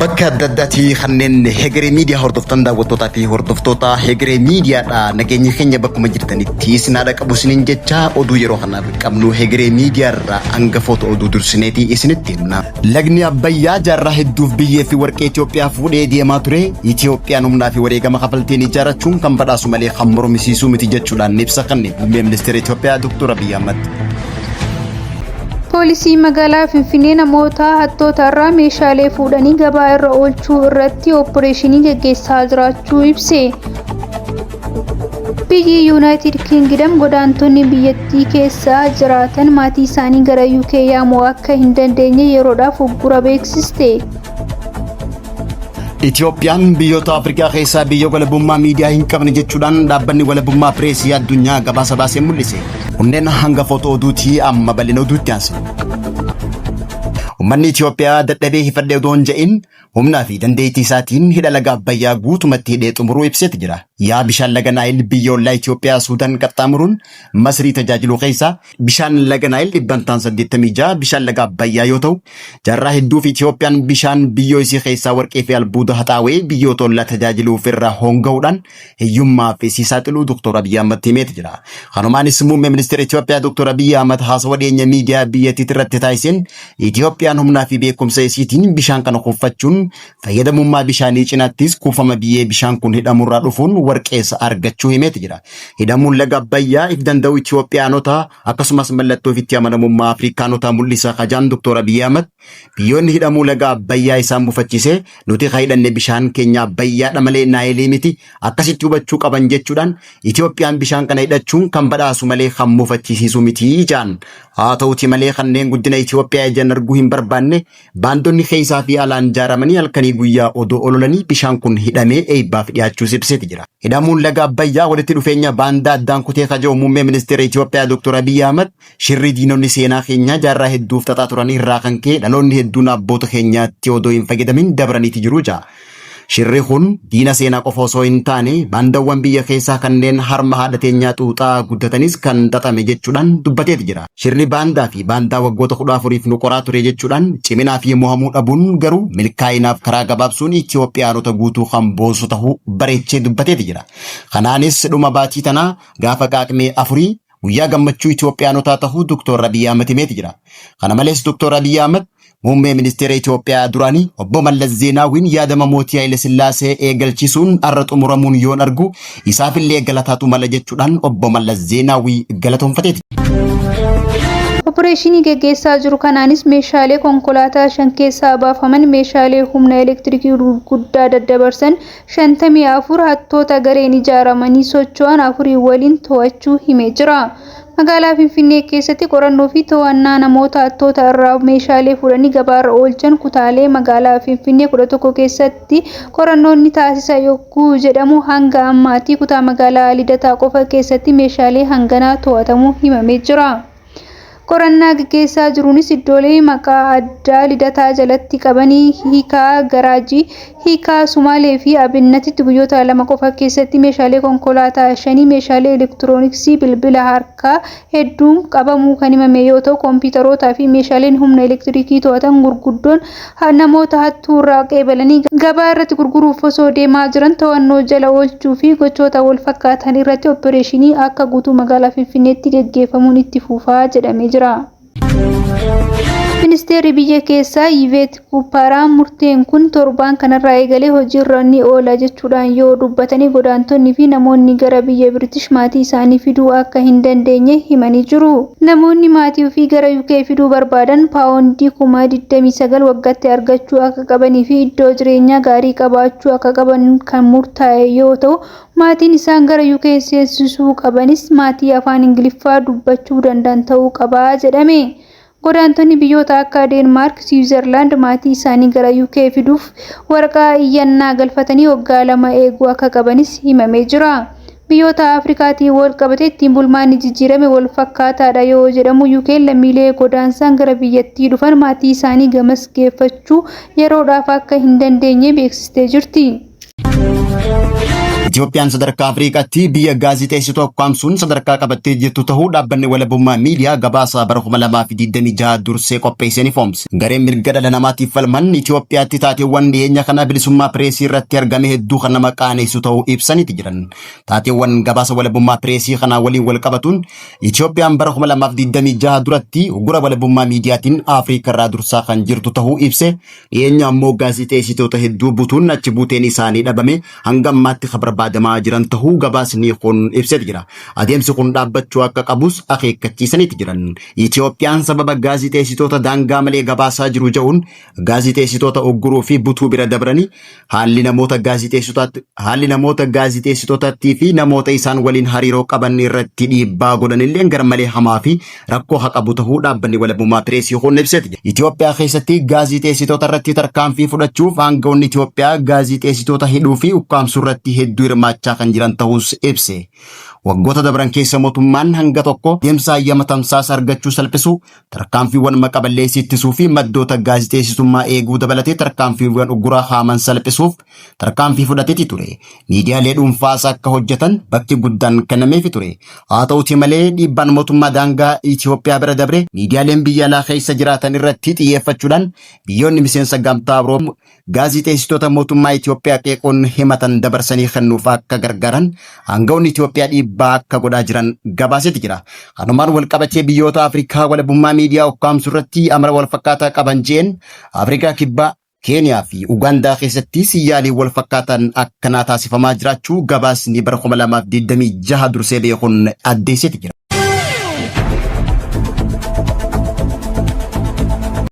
Bakka adda addaatti kanneen Hegeree Miidiyaa hordoftan daawwattootaa fi hordoftoota Hegeree Miidiyaadha. Nageenyi keenya bakkuma jirtanitti isin haadha qabu isiniin jecha oduu yeroo kanaaf qabnu Hegeree Miidiyaa irraa hangafoota oduu dursineetii isinitti himna. Lagni Abbayyaa jaarraa hedduuf biyyee fi warqee Itoophiyaa fuudhee deemaa ture. Itoophiyaan humnaa fi wareegama kafalteen ijaarrachuun kan badhaasu malee kan mormisiisuu miti jechuudhaan ibsa kenne muummee ministeera Itoophiyaa Dr. Abiy Ahmad. Poolisiin magaalaa Finfinnee namoota hattoota irraa meeshaalee fuudhanii gabaa irra oolchuu irratti ooppereeshinii gaggeessaa jiraachuu ibse. Biyyi Yuunaayitid Kiingidam godaantonni biyyattii keessa jiraatan maatii isaanii gara UK yaamuu akka hin dandeenye yeroodhaaf uggura beeksiste. Itoophiyaan biyyoota Afrikaa keessaa biyya walabummaa miidiyaa hin qabne jechuudhaan dhaabbanni walabummaa pireesii addunyaa gabaasa baasee mul'ise. Kunneen hangafoota oduutii amma bal'ina oduutti aansinu. Uummanni Itoophiyaa dadhabee hifadhee odoo hin jedhin humnaa fi dandeettii isaatiin hidha laga Abbayyaa guutumatti hidhee xumuruu ibseeti jira. Yaa bishaan laga Naayil biyya ollaa Itoophiyaa Suudaan qaxxaamuruun Masrii tajaajiluu keessaa bishaan laga Naayil dhibbantaan 86 bishaan laga Abbayyaa yoo ta'u, jaarraa hedduuf Itoophiyaan bishaan biyyoo isii keessaa warqee fi albuuda haxaawee biyyoota ollaa tajaajiluuf irraa honga'uudhaan hiyyummaaf isii saaxiluu Dr. Abiyyi Ahmad himeeti jira. Kanumaanis muummee ministeera Itoophiyaa Dr. Abiyyi Ahmad haasawa dhiyeenya miidiyaa biyyattii irratti taasiseen Itoophiyaan humnaa fi beekumsa isiitiin bishaan kana kuufachuun fayyadamummaa bishaanii cinaattis kuufama biyyee bishaan kun hidhamurraa dhufuun warqeessa argachuu himeeti jira. Hidhamuun laga Abbayyaa if danda'u Itoophiyaanota akkasumas mallattoo ofitti amanamummaa Afrikaanotaa mul'isa kajaan Dr. Abiyyi Ahmad biyyoonni hidhamuu laga Abbayyaa isaan mufachiise nuti ka hidhanne bishaan keenya Abbayyaadha malee Naayilii miti akkasitti hubachuu qaban jechuudhaan Itoophiyaan bishaan kana hidhachuun kan badhaasu malee kan mufachisiisu miti jaan. Haa ta'uti malee kanneen guddina Itoophiyaa ijaan arguu hin barbaanne Baandonni keessaa fi alaan ijaaramanii halkanii guyyaa odoo ololanii bishaan kun hidhamee eebbaaf dhiyaachuus ibseeti jira. Hidhamuun laga Abbayyaa walitti dhufeenya baandaa addaan kutee kaja'u muummee ministeera Itoophiyaa Dr. Abiyyi Ahmad shirri diinonni seenaa keenyaa jaarraa hedduuf xaxaa turan irraa kan ka'e dhaloonni hedduun abboota keenyaatti odoo hin fayyadamin dabraniiti jiru ja'a. Shirri kun diina seenaa qofa osoo hin taane baandawwan biyya keessaa kanneen harma haadha teenyaa xuuxaa guddatanis kan xaxame jechuudhaan dubbateeti jira. Shirri baandaa fi baandaa waggoota 14f nu qoraa ture jechuudhaan ciminaa fi mo'amuu dhabuun garuu milkaa'inaaf karaa gabaabsuun Itoophiyaanota guutuu kan boonsu tahuu bareechee dubbateeti jira. Kanaanis dhuma baatii tanaa gaafa qaaqmee afurii guyyaa gammachuu Itoophiyaanotaa tahuu Dr. Abiyyi Ahmad himeeti jira. Kana malees Dr. Abiyyi Ahmad Muummee Ministeera Itoophiyaa duraanii Obbo Mallas Zeenaawwiin yaadama mootii Haayile Sillaasee eegalchisuun har'a xumuramuun yoon argu isaafillee galataatu mala jechuudhaan Obbo Mallas Zeenaawwii galatoonfateeti. Opereeshinii gaggeessaa jiru kanaanis meeshaalee konkolaataa 5 keessaa baafaman, meeshaalee humna elektirikii gurguddaa daddabarsan 54, hattoota gareen ijaaramanii socho'an afurii waliin to'achuu himee jira. Magaalaa Finfinnee keessatti qorannoo fi to'annaa namoota hattoota irraa meeshaalee fuudhanii gabaarra oolchan kutaalee magaalaa Finfinnee 11 keessatti qorannoon ni taasisa yogguu jedhamu hanga ammaatti kutaa magaalaa Lidataa qofa keessatti meeshaalee hanganaa to'atamuu himamee jira. Qorannaa gaggeessaa jiruunis iddoolee maqaa addaa Lidataa jalatti qabanii Hiikaa Garaajii, Hiikaa Sumaalee fi Abinnatitti guyyoota 2 qofa keessatti meeshaalee konkolaataa shanii, meeshaalee elektirooniksii, bilbila harkaa hedduun qabamuu kan himame yoo ta'u, kompiitarootaa fi meeshaaleen humna elektirikii to'atan gurguddoon namoota hattuu irraa qeebalanii gabaa irratti gurguruuf osoo deemaa jiran to'annoo jala oolchuu fi gochoota wal fakkaatan irratti oppireeshinii akka guutuu magaalaa Finfinneetti gaggeeffamuun itti fufaa jedhamee jira. Ministeerri biyya keessaa Yiveet Kuuppaaraa murteen kun torbaan kanarraa eegalee hojiirra ni oola jechuudhaan yoo dubbatanii godaantonni fi namoonni gara biyya Biritish maatii isaanii fiduu akka hin dandeenye himanii jiru. Namoonni maatii ofii gara UK fiduu barbaadan paawondii 29,000 waggatti argachuu akka qabanii fi iddoo jireenyaa gaarii qabaachuu akka qaban kan murtaa'e yoo ta'u, maatiin isaan gara UK seensisuu qabanis maatii afaan Ingiliffaa dubbachuu danda'an ta'uu qaba jedhame. Godaantonni biyyoota akka Deenmaark, Siwiizerlaand maatii isaanii gara UK fiduuf waraqaa iyyannaa galfatanii waggaa 2 eeguu akka qabanis himamee jira. Biyyoota Afrikaatiin wal qabatee ittiin bulmaanni jijjiirame wal fakkaataadha yoo jedhamu UK'n lammiilee godaansaan gara biyyattii dhufan maatii isaanii gamas geeffachuu yeroodhaaf akka hin dandeenye beeksistee jirti. Itoophiyaan sadarkaa Afriikaatti biyya gaazixeessituu ukkaamsuun sadarkaa qabattee jirtu ta'uu dhaabbanni walabummaa miidiyaa gabaasa bara 2026 dursee qopheessee ni foomse. Gareen mirga dhala namaatiif falman Itoophiyaatti taateewwan dhiyeenya kana bilisummaa pireesii irratti argame hedduu kan nama qaaneessu ta'uu ibsaniiti jiran. Taateewwan gabaasa walabummaa pireesii kanaa waliin wal qabatuun Itoophiyaan bara 2026 duratti uggura walabummaa miidiyaatiin Afrikaa irraa dursaa kan jirtu ta'uu ibse. Dhiyeenya ammoo gaazixeessitoota hedduu butuun achi buuteen isaanii dhabame hanga ammaatti kan barbaadamaa jiran ta'uu gabaasni kun ibseeti jira. Adeemsi kun dhaabbachuu akka qabus akeekkachiisaniiti jiran. Itoophiyaan sababa gaazixeessitoota daangaa malee gabaasaa jiru jedhuun gaazixeessitoota ugguruu fi butuu bira dabranii haalli namoota gaazixeessitotaatti haalli namoota gaazixeessitotattii fi namoota isaan waliin hariiroo qaban irratti dhiibbaa godhanillee garmalee hamaa fi rakkoo haa qabu ta'uu dhaabbanni walabummaa pireesii kun ibseeti. Itoophiyaa keessatti gaazixeessitoota irratti tarkaanfii fudhachuuf aangawoonni Itoophiyaa gaazixeessitoota hidhuu fi ukkaamsuu irratti hedduu hirmaachaa kan jiran ta'uus ibse. Waggoota dabran keessa mootummaan hanga tokko deemsa hayyama tamsaasa argachuu salphisuu, tarkaanfiiwwan maqa balleessii ittisuu fi maddoota gaazixeessitummaa eeguu dabalatee tarkaanfiiwwan ugguraa haaman salphisuuf tarkaanfii fudhateeti ture. Miidiyaalee dhuunfaas akka hojjetan bakki guddaan kennameefi ture. Haa ta'uti malee dhiibbaan mootummaa daangaa Itoophiyaa bira dabre miidiyaaleen biyya alaa keessa jiraatan irratti xiyyeeffachuudhaan biyyoonni miseensa gamtaa Awurooppaa gaazixeessitoota mootummaa Itoophiyaa qeequun himatan dabarsanii kennuuf akka gargaaran aangawoonni Itoophiyaa dhiibbaa akka godhaa jiran gabaaseeti jira. Kanumaan wal qabatee biyyoota Afrikaa walabummaa miidiyaa ukkaamsuu irratti amala wal fakkaataa qaban jeen Afrikaa Kibbaa, Keeniyaa fi Ugaandaa keessatti yaaliin wal fakkaatan akkanaa taasifamaa jiraachuu gabaasni bara 2026 dursee beekuun addeesseeti jira.